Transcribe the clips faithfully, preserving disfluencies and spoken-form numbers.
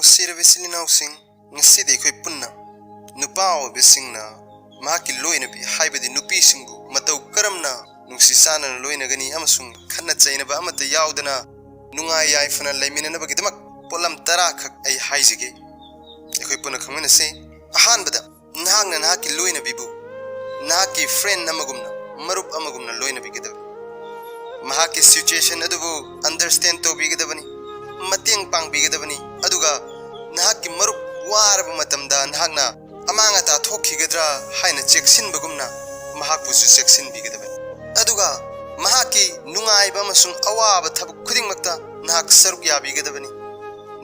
ꯅꯨꯡꯁꯤꯔꯕ ꯏꯆꯤꯜ ꯏꯅꯥꯎꯁꯤꯡ, ꯉꯁꯤꯗꯤ ꯑꯩꯈꯣꯏ ꯄꯨꯟꯅ ꯅꯨꯄꯥ ꯑꯣꯏꯕꯁꯤꯡꯅ ꯃꯍꯥꯛꯀꯤ ꯂꯣꯏꯅꯕꯤ, ꯍꯥꯏꯕꯗꯤ ꯅꯨꯄꯤꯁꯤꯡꯕꯨ ꯃꯇꯧ ꯀꯔꯝꯅ ꯅꯨꯡꯁꯤ ꯆꯥꯟꯅꯅ ꯂꯣꯏꯅꯒꯅꯤ ꯑꯃꯁꯨꯡ ꯈꯠꯅ ꯆꯩꯅꯕ ꯑꯃꯠꯇ ꯌꯥꯎꯗꯅ ꯅꯨꯡꯉꯥꯏ ꯌꯥꯏꯐꯅ ꯂꯩꯃꯤꯟꯅꯅꯕꯒꯤꯗꯃꯛ ꯄꯣꯠꯂꯝ ꯇꯔꯥ ꯈꯛ ꯑꯩ ꯍꯥꯏꯖꯒꯦ꯫ ꯑꯩꯈꯣꯏ ꯄꯨꯟꯅ ꯈꯪꯃꯤꯟꯅꯁꯤ꯫ ꯑꯍꯥꯟꯕꯗ, ꯅꯍꯥꯛꯅ ꯅꯍꯥꯛꯀꯤ ꯂꯣꯏꯅꯕꯤꯕꯨ ꯅꯍꯥꯛꯀꯤ friend ꯑꯃꯒꯨꯝꯅ, ꯃꯔꯨꯞ ꯑꯃꯒꯨꯝꯅ ꯂꯣꯏꯅꯕꯤꯒꯗꯕꯅꯤ꯫ ꯃꯍꯥꯛꯀꯤ situation ꯑꯗꯨꯕꯨ understand ꯇꯧꯕꯤꯒꯗꯕꯅꯤ, ꯃꯇꯦꯡ ꯄꯥꯡꯕꯤꯒꯗꯕꯅꯤ, ꯑꯗꯨꯒ ꯅꯍꯥꯛꯀꯤ ꯃꯔꯨꯞ ꯋꯥꯔꯕ ꯃꯇꯝꯗ ꯅꯍꯥꯛꯅ ꯑꯃꯥꯡ ꯑꯇꯥ ꯊꯣꯛꯈꯤꯒꯗ꯭ꯔꯥ ꯍꯥꯏꯅ ꯆꯦꯛꯁꯤꯟꯕꯒꯨꯝꯅ ꯃꯍꯥꯛꯄꯨꯁꯨ ꯆꯦꯛꯁꯤꯟꯕꯤꯒꯗꯕꯅꯤ꯫ ꯑꯗꯨꯒ ꯃꯍꯥꯛꯀꯤ ꯅꯨꯡꯉꯥꯏꯕ ꯑꯃꯁꯨꯡ ꯑꯋꯥꯕ ꯊꯕꯛ ꯈꯨꯗꯤꯡꯃꯛꯇ ꯅꯍꯥꯛ ꯁꯔꯨꯛ ꯌꯥꯕꯤꯒꯗꯕꯅꯤ꯫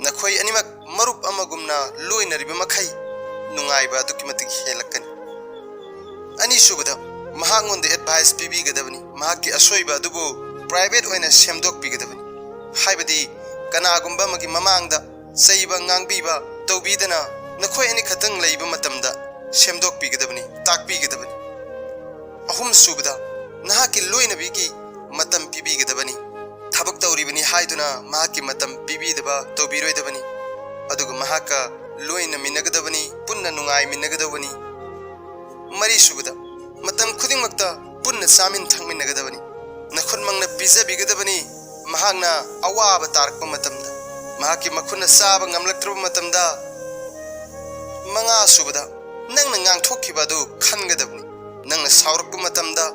ꯅꯈꯣꯏ ꯑꯅꯤꯃꯛ ꯃꯔꯨꯞ ꯑꯃꯒꯨꯝꯅ ꯂꯣꯏꯅꯔꯤꯕ ꯃꯈꯩ ꯅꯨꯡꯉꯥꯏꯕ ꯑꯗꯨꯛꯀꯤ ꯃꯇꯤꯛ ꯍꯦꯜꯂꯛꯀꯅꯤ꯫ ꯑꯅꯤꯁꯨꯕꯗ, ꯃꯍꯥꯛꯉꯣꯟꯗ advice ꯄꯤꯕꯤꯒꯗꯕꯅꯤ꯫ ꯃꯍꯥꯛꯀꯤ ꯑꯁꯣꯏꯕ ꯑꯗꯨꯕꯨ private ꯑꯣꯏꯅ ꯁꯦꯝꯗꯣꯛꯄꯤꯒꯗꯕꯅꯤ꯫ ꯍꯥꯏꯕꯗꯤ, ꯀꯅꯥꯒꯨꯝꯕ ꯑꯃꯒꯤ ꯃꯃꯥꯡꯗ ꯆꯩꯕ, ꯉꯥꯡꯕꯤꯕ ꯇꯧꯕꯤꯗꯅ, ꯅꯈꯣꯏ ꯑꯅꯤꯈꯛꯇꯪ ꯂꯩꯕ ꯃꯇꯝꯗ ꯁꯦꯝꯗꯣꯛꯄꯤꯒꯗꯕꯅꯤ, ꯇꯥꯛꯄꯤꯒꯗꯕꯅꯤ꯫ ꯑꯍꯨꯝꯁꯨꯕꯗ, ꯅꯍꯥꯛꯀꯤ ꯂꯣꯏꯅꯕꯤꯒꯤ ꯃꯇꯝ ꯄꯤꯕꯤꯒꯗꯕꯅꯤ꯫ ꯊꯕꯛ ꯇꯧꯔꯤꯕꯅꯤ ꯍꯥꯏꯗꯨꯅ ꯃꯍꯥꯛꯀꯤ ꯃꯇꯝ ꯄꯤꯕꯤꯗꯕ ꯇꯧꯕꯤꯔꯣꯏꯗꯕꯅꯤ꯫ ꯑꯗꯨꯒ ꯃꯍꯥꯛꯀ ꯂꯣꯏꯅꯃꯤꯟꯅꯒꯗꯕꯅꯤ, ꯄꯨꯟꯅ ꯅꯨꯡꯉꯥꯏꯃꯤꯟꯅꯒꯗꯧꯕꯅꯤ꯫ ꯃꯔꯤꯁꯨꯕꯗ, ꯃꯇꯝ ꯈꯨꯗꯤꯡꯃꯛꯇ ꯄꯨꯟꯅ ꯆꯥꯃꯤꯟ ꯊꯛꯃꯤꯟꯅꯒꯗꯕꯅꯤ꯫ ꯅꯈꯨꯠꯃꯛꯅ ꯄꯤꯖꯕꯤꯒꯗꯕꯅꯤ꯫ ꯃꯍꯥꯛꯅ ꯑꯋꯥꯕ ꯇꯥꯔꯛꯄ ꯃꯇꯝꯗ, ꯃꯍꯥꯛꯀꯤ ꯃꯈꯨꯠꯅ ꯆꯥꯕ ꯉꯝꯂꯛꯇ꯭ꯔꯕ ꯃꯇꯝꯗ꯫ ꯃꯉꯥꯁꯨꯕꯗ, ꯅꯪꯅ ꯉꯥꯡꯊꯣꯛꯈꯤꯕ ꯑꯗꯨ ꯈꯟꯒꯗꯕꯅꯤ꯫ ꯅꯪꯅ ꯁꯥꯎꯔꯛꯄ ꯃꯇꯝꯗ,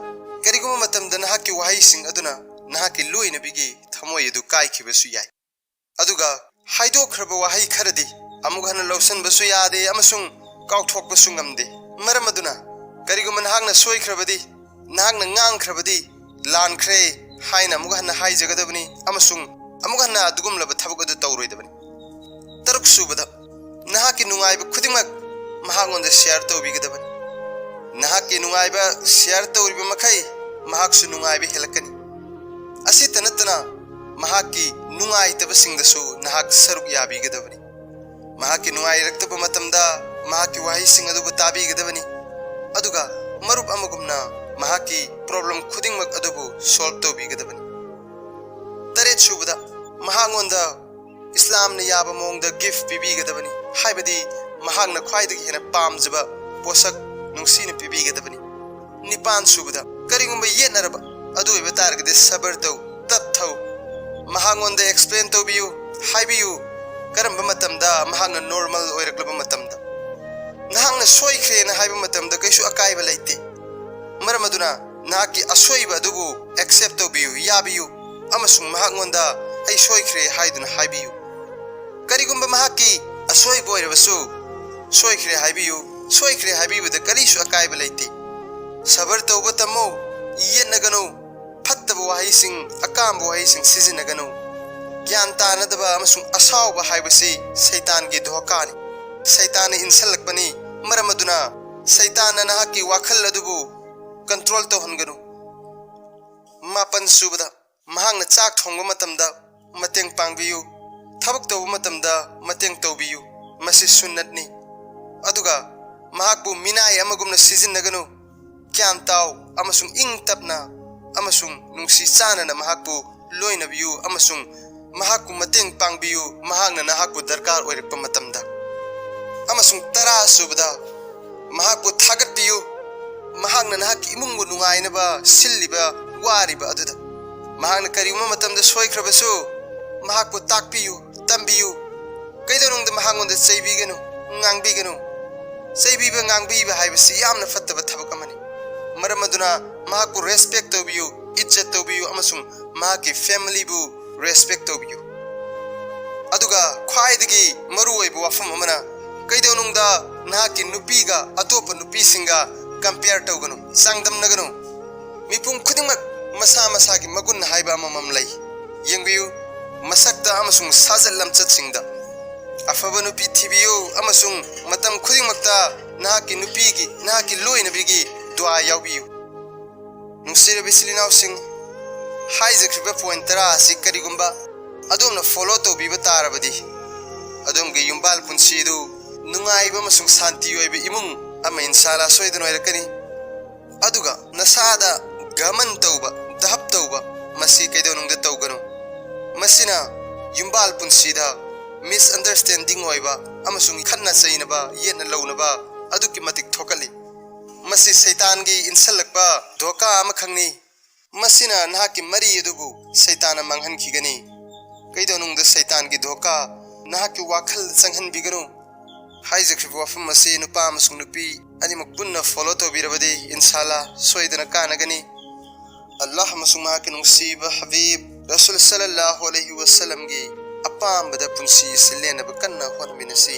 ꯀꯔꯤꯒꯨꯝꯕ ꯃꯇꯝꯗ ꯅꯍꯥꯛꯀꯤ ꯋꯥꯍꯩꯁꯤꯡ ꯑꯗꯨꯅ ꯅꯍꯥꯛꯀꯤ ꯂꯣꯏꯅꯕꯤꯒꯤ ꯊꯃꯣꯏ ꯑꯗꯨ ꯀꯥꯏꯈꯤꯕꯁꯨ ꯌꯥꯏ꯫ ꯑꯗꯨꯒ ꯍꯥꯏꯗꯣꯛꯈ꯭ꯔꯕ ꯋꯥꯍꯩ ꯈꯔꯗꯤ ꯑꯃꯨꯛ ꯍꯟꯅ ꯂꯧꯁꯤꯟꯕꯁꯨ ꯌꯥꯗꯦ ꯑꯃꯁꯨꯡ ꯀꯥꯎꯊꯣꯛꯄꯁꯨ ꯉꯝꯗꯦ꯫ ꯃꯔꯝ ꯑꯗꯨꯅ, ꯀꯔꯤꯒꯨꯝꯕ ꯅꯍꯥꯛꯅ ꯁꯣꯏꯈ꯭ꯔꯕꯗꯤ, ꯅꯍꯥꯛꯅ ꯉꯥꯡꯈ꯭ꯔꯕꯗꯤ, "ꯂꯥꯟꯈ꯭ꯔꯦ" ꯍꯥꯏꯅ ꯑꯃꯨꯛ ꯍꯟꯅ ꯍꯥꯏꯖꯒꯗꯕꯅꯤ ꯑꯃꯁꯨꯡ ꯑꯃꯨꯛ ꯍꯟꯅ ꯑꯗꯨꯒꯨꯝꯂꯕ ꯊꯕꯛ ꯑꯗꯨ ꯇꯧꯔꯣꯏꯗꯕꯅꯤ꯫ ꯇꯔꯨꯛꯁꯨꯕꯗ, ꯅꯍꯥꯛꯀꯤ ꯅꯨꯡꯉꯥꯏꯕ ꯈꯨꯗꯤꯡꯃꯛ ꯃꯍꯥꯛꯉꯣꯟꯗ share ꯇꯧꯕꯤꯒꯗꯕꯅꯤ꯫ ꯅꯍꯥꯛꯀꯤ ꯅꯨꯡꯉꯥꯏꯕ share ꯇꯧꯔꯤꯕ ꯃꯈꯩ ꯃꯍꯥꯛꯁꯨ ꯅꯨꯡꯉꯥꯏꯕ ꯍꯦꯜꯂꯛꯀꯅꯤ꯫ ꯑꯁꯤꯇ ꯅꯠꯇꯅ, ꯃꯍꯥꯛꯀꯤ ꯅꯨꯡꯉꯥꯏꯇꯕꯁꯤꯡꯗꯁꯨ ꯅꯍꯥꯛ ꯁꯔꯨꯛ ꯌꯥꯕꯤꯒꯗꯕꯅꯤ꯫ ꯃꯍꯥꯛꯀꯤ ꯅꯨꯡꯉꯥꯏꯔꯛꯇꯕ ꯃꯇꯝꯗ ꯃꯍꯥꯛꯀꯤ ꯋꯥꯍꯩꯁꯤꯡ ꯑꯗꯨꯕꯨ ꯇꯥꯕꯤꯒꯗꯕꯅꯤ, ꯑꯗꯨꯒ ꯃꯔꯨꯞ ꯑꯃꯒꯨꯝꯅ ꯃꯍꯥꯛꯀꯤ problem ꯈꯨꯗꯤꯡꯃꯛ ꯑꯗꯨꯕꯨ solve ꯇꯧꯕꯤꯒꯗꯕꯅꯤ꯫ ꯇꯔꯦꯠꯁꯨꯕꯗ, ꯃꯍꯥꯛꯉꯣꯟꯗ ꯏꯁꯂꯥꯝꯅ ꯌꯥꯕ ꯃꯑꯣꯡꯗ ꯒꯤꯐ ꯄꯤꯕꯤꯒꯗꯕꯅꯤ, ꯍꯥꯏꯕꯗꯤ ꯃꯍꯥꯛꯅ ꯈ꯭ꯋꯥꯏꯗꯒꯤ ꯍꯦꯟꯅ ꯄꯥꯝꯖꯕ ꯄꯣꯠꯁꯛ ꯅꯨꯡꯁꯤꯅ ꯄꯤꯕꯤꯒꯗꯕꯅꯤ꯫ ꯅꯤꯄꯥꯟ ꯁꯨꯕꯗ, ꯀꯔꯤꯒꯨꯝꯕ ꯌꯦꯠꯅꯔꯕ ꯑꯗꯨ ꯑꯣꯏꯕ ꯇꯥꯔꯒꯗꯤ ꯁꯕꯔ ꯇꯧ, ꯇꯞꯊꯧ꯫ ꯃꯍꯥꯛꯉꯣꯟꯗ ꯑꯦꯛꯁꯄ꯭ꯂꯦꯟ ꯇꯧꯕꯤꯌꯨ, ꯍꯥꯏꯕꯤꯌꯨ, ꯀꯔꯝꯕ ꯃꯇꯝꯗ ꯃꯍꯥꯛꯅ ꯅꯣꯔꯃꯦꯜ ꯑꯣꯏꯔꯛꯂꯕ ꯃꯇꯝꯗ꯫ ꯅꯍꯥꯛꯅ ꯁꯣꯏꯈ꯭ꯔꯦꯅ ꯍꯥꯏꯕ ꯃꯇꯝꯗ ꯀꯩꯁꯨ ꯑꯀꯥꯏꯕ ꯂꯩꯇꯦ꯫ ꯃꯔꯝ ꯑꯗꯨꯅ ꯅꯍꯥꯛꯀꯤ ꯑꯁꯣꯏꯕ ꯑꯗꯨꯕꯨ ꯑꯦꯛꯁꯦꯞ ꯇꯧꯕꯤꯌꯨ, ꯌꯥꯕꯤꯌꯨ, ꯑꯃꯁꯨꯡ ꯃꯍꯥꯛꯉꯣꯟꯗ "ꯑꯩ ꯁꯣꯏꯈ꯭ꯔꯦ" ꯍꯥꯏꯗꯨꯅ ꯍꯥꯏꯕꯤꯌꯨ꯫ ꯀꯔꯤꯒꯨꯝꯕ ꯃꯍꯥꯛꯀꯤ ꯑꯁꯣꯏꯕ ꯑꯣꯏꯔꯕꯁꯨ, "ꯁꯣꯏꯈ꯭ꯔꯦ" ꯍꯥꯏꯕꯤꯌꯨ꯫ ꯁꯣꯏꯈ꯭ꯔꯦ ꯍꯥꯏꯕꯤꯕꯗ ꯀꯔꯤꯁꯨ ꯑꯀꯥꯏꯕ ꯂꯩꯇꯦ꯫ ꯁꯕꯔ ꯇꯧꯕ ꯇꯝꯃꯨ, ꯌꯦꯠꯅꯒꯅꯨ, ꯐꯠꯇꯕ ꯋꯥꯍꯩꯁꯤꯡ, ꯑꯀꯥꯝꯕ ꯋꯥꯍꯩꯁꯤꯡ ꯁꯤꯖꯤꯟꯅꯒꯅꯨ꯫ ꯒ꯭ꯌꯥꯟ ꯇꯥꯅꯗꯕ ꯑꯃꯁꯨꯡ ꯑꯁꯥꯎꯕ ꯍꯥꯏꯕꯁꯤ ꯁꯩꯇꯥꯟꯒꯤ ꯙꯣꯀꯥꯅꯤ꯫ ꯁꯩꯇꯥꯟꯅ ꯏꯟꯁꯤꯜꯂꯛꯄꯅꯤ꯫ ꯃꯔꯝ ꯑꯗꯨꯅ ꯁꯩꯇꯥꯟꯅ ꯅꯍꯥꯛꯀꯤ ꯋꯥꯈꯜ ꯑꯗꯨꯕꯨ ꯀꯟꯇ꯭ꯔꯣꯜ ꯇꯧꯍꯟꯒꯅꯨ꯫ ꯃꯥꯄꯟ ꯁꯨꯕꯗ, ꯃꯍꯥꯛꯅ ꯆꯥꯛ ꯊꯣꯡꯕ ꯃꯇꯝꯗ ꯃꯇꯦꯡ ꯄꯥꯡꯕꯤꯌꯨ, ꯊꯕꯛ ꯇꯧꯕ ꯃꯇꯝꯗ ꯃꯇꯦꯡ ꯇꯧꯕꯤꯌꯨ꯫ ꯃꯁꯤ ꯁꯨꯟꯅꯠꯅꯤ꯫ ꯑꯗꯨꯒ ꯃꯍꯥꯛꯄꯨ ꯃꯤꯅꯥꯏ ꯑꯃꯒꯨꯝꯅ ꯁꯤꯖꯤꯟꯅꯒꯅꯨ꯫ ꯒ꯭ꯌꯥꯟ ꯇꯥꯎ ꯑꯃꯁꯨꯡ ꯏꯪ ꯇꯞꯅ ꯑꯃꯁꯨꯡ ꯅꯨꯡꯁꯤ ꯆꯥꯟꯅꯅ ꯃꯍꯥꯛꯄꯨ ꯂꯣꯏꯅꯕꯤꯌꯨ ꯑꯃꯁꯨꯡ ꯃꯍꯥꯛꯄꯨ ꯃꯇꯦꯡ ꯄꯥꯡꯕꯤꯌꯨ, ꯃꯍꯥꯛꯅ ꯅꯍꯥꯛꯄꯨ ꯗꯔꯀꯥꯔ ꯑꯣꯏꯔꯛꯄ ꯃꯇꯝꯗ꯫ ꯑꯃꯁꯨꯡ ꯇꯔꯥ ꯁꯨꯕꯗ, ꯃꯍꯥꯛꯄꯨ ꯊꯥꯒꯠꯄꯤꯌꯨ, ꯃꯍꯥꯛꯅ ꯅꯍꯥꯛꯀꯤ ꯏꯃꯨꯡꯕꯨ ꯅꯨꯡꯉꯥꯏꯅꯕ ꯁꯤꯜꯂꯤꯕ, ꯋꯥꯔꯤꯕ ꯑꯗꯨꯗ꯫ ꯃꯍꯥꯛꯅ ꯀꯔꯤꯒꯨꯝꯕ ꯃꯇꯝꯗ ꯁꯣꯏꯈ꯭ꯔꯕꯁꯨ, ꯃꯍꯥꯛꯄꯨ ꯇꯥꯛꯄꯤꯌꯨ, ꯇꯝꯕꯤꯌꯨ꯫ ꯀꯩꯗꯧꯅꯨꯡꯗ ꯃꯍꯥꯛꯉꯣꯟꯗ ꯆꯩꯕꯤꯒꯅꯨ, ꯉꯥꯡꯕꯤꯒꯅꯨ꯫ ꯆꯩꯕꯤꯕ, ꯉꯥꯡꯕꯤꯕ ꯍꯥꯏꯕꯁꯤ ꯌꯥꯝꯅ ꯐꯠꯇꯕ ꯊꯕꯛ ꯑꯃꯅꯤ꯫ ꯃꯔꯝ ꯑꯗꯨꯅ ꯃꯍꯥꯛꯄꯨ ꯔꯦꯁꯄꯦꯛ ꯇꯧꯕꯤꯌꯨ, ꯏꯖꯠ ꯇꯧꯕꯤꯌꯨ, ꯑꯃꯁꯨꯡ ꯃꯍꯥꯛꯀꯤ ꯐꯦꯃꯤꯂꯤꯕꯨ ꯔꯦꯁꯄꯦꯛ ꯇꯧꯕꯤꯌꯨ꯫ ꯑꯗꯨꯒ ꯈ꯭ꯋꯥꯏꯗꯒꯤ ꯃꯔꯨꯑꯣꯏꯕ ꯋꯥꯐꯝ ꯑꯃꯅ, ꯀꯩꯗꯧꯅꯨꯡꯗ ꯅꯍꯥꯛꯀꯤ ꯅꯨꯄꯤꯒ ꯑꯇꯣꯞꯄ ꯅꯨꯄꯤꯁꯤꯡꯒ ꯀꯝꯄꯤꯌꯔ ꯇꯧꯒꯅꯨ, ꯆꯥꯡꯗꯝꯅꯒꯅꯨ꯫ ꯃꯤꯄꯨꯝ ꯈꯨꯗꯤꯡꯃꯛ ꯃꯁꯥ ꯃꯁꯥꯒꯤ ꯃꯒꯨꯟ ꯍꯥꯏꯕ ꯑꯃꯃꯝ ꯂꯩ꯫ ꯌꯦꯡꯕꯤꯌꯨ, ꯃꯁꯛꯇ ꯑꯃꯁꯨꯡ ꯁꯥꯖꯠ ꯂꯝꯆꯠꯁꯤꯡꯗ꯫ ꯑꯐꯕ ꯅꯨꯄꯤ ꯊꯤꯕꯤꯌꯨ ꯑꯃꯁꯨꯡ ꯃꯇꯝ ꯈꯨꯗꯤꯡꯃꯛꯇ ꯅꯍꯥꯛꯀꯤ ꯅꯨꯄꯤꯒꯤ, ꯅꯍꯥꯛꯀꯤ ꯂꯣꯏꯅꯕꯤꯒꯤ ꯗꯨꯋꯥ ꯌꯥꯎꯕꯤꯌꯨ꯫ ꯅꯨꯡꯁꯤꯔꯕ ꯏꯆꯤꯜ ꯏꯅꯥꯎꯁꯤꯡ, ꯍꯥꯏꯖꯈ꯭ꯔꯤꯕ ꯄꯣꯏꯟ ꯇꯔꯥ ꯑꯁꯤ ꯀꯔꯤꯒꯨꯝꯕ ꯑꯗꯣꯝꯅ ꯐꯣꯂꯣ ꯇꯧꯕꯤꯕ ꯇꯥꯔꯕꯗꯤ, ꯑꯗꯣꯝꯒꯤ ꯌꯨꯝꯕꯥꯜ ꯄꯨꯟꯁꯤ ꯑꯗꯨ ꯅꯨꯡꯉꯥꯏꯕ ꯑꯃꯁꯨꯡ ꯁꯥꯟꯇꯤ ꯑꯣꯏꯕ ꯏꯃꯨꯡ ꯑꯃ ꯏꯟꯁꯥꯂꯥ ꯁꯣꯏꯗꯅ ꯑꯣꯏꯔꯛꯀꯅꯤ꯫ ꯑꯗꯨꯒ ꯅꯁꯥꯗ ꯒꯃꯟ ꯇꯧꯕ, ꯗꯍꯞ ꯇꯧꯕ, ꯃꯁꯤ ꯀꯩꯗꯧꯅꯨꯡꯗ ꯇꯧꯒꯅꯨ꯫ ꯃꯁꯤꯅ ꯌꯨꯝꯕꯥꯜ ꯄꯨꯟꯁꯤꯗ misunderstanding ꯑꯣꯏꯕ ꯑꯃꯁꯨꯡ ꯈꯠꯅ ꯆꯩꯅꯕ, ꯌꯦꯠꯅ ꯂꯧꯅꯕ ꯑꯗꯨꯛꯀꯤ ꯃꯇꯤꯛ ꯊꯣꯛꯍꯜꯂꯤ꯫ ꯃꯁꯤ ꯁꯩꯇꯥꯟꯒꯤ ꯏꯟꯁꯜꯂꯛꯄ ꯙꯣꯀꯥ ꯑꯃꯈꯛꯅꯤ꯫ ꯃꯁꯤꯅ ꯅꯍꯥꯛꯀꯤ ꯃꯔꯤ ꯑꯗꯨꯕꯨ ꯁꯩꯇꯥꯟꯅ ꯃꯥꯡꯍꯟꯈꯤꯒꯅꯤ꯫ ꯀꯩꯗꯧꯅꯨꯡꯗ ꯁꯩꯇꯥꯟꯒꯤ ꯙꯣꯀꯥ ꯅꯍꯥꯛꯀꯤ ꯋꯥꯈꯜꯗ ꯆꯪꯍꯟꯕꯤꯒꯅꯨ꯫ ꯍꯥꯏꯖꯈ꯭ꯔꯤꯕ ꯋꯥꯐꯝ ꯑꯁꯤ ꯅꯨꯄꯥ ꯑꯃꯁꯨꯡ ꯅꯨꯄꯤ ꯑꯅꯤꯃꯛ ꯄꯨꯟꯅ follow ꯇꯧꯕꯤꯔꯕꯗꯤ ꯏꯟꯁꯥꯜꯂꯥ ꯁꯣꯏꯗꯅ ꯀꯥꯟꯅꯒꯅꯤ꯫ ꯑꯜꯂꯥꯍ ꯑꯃꯁꯨꯡ ꯃꯍꯥꯛꯀꯤ ꯅꯨꯡꯁꯤꯕ ꯍꯕꯤꯕ ꯔꯁꯨꯜ ꯁꯜꯂꯜꯂꯥꯍꯨ ꯑꯂꯩꯍꯤ ꯋꯁꯜꯂꯝꯒꯤ ꯑꯄꯥꯝꯕꯗ ꯄꯨꯟꯁꯤ ꯑꯁꯤ ꯂꯦꯟꯅꯕ ꯀꯟꯅ ꯍꯣꯠꯅꯃꯤꯟꯅꯁꯤ꯫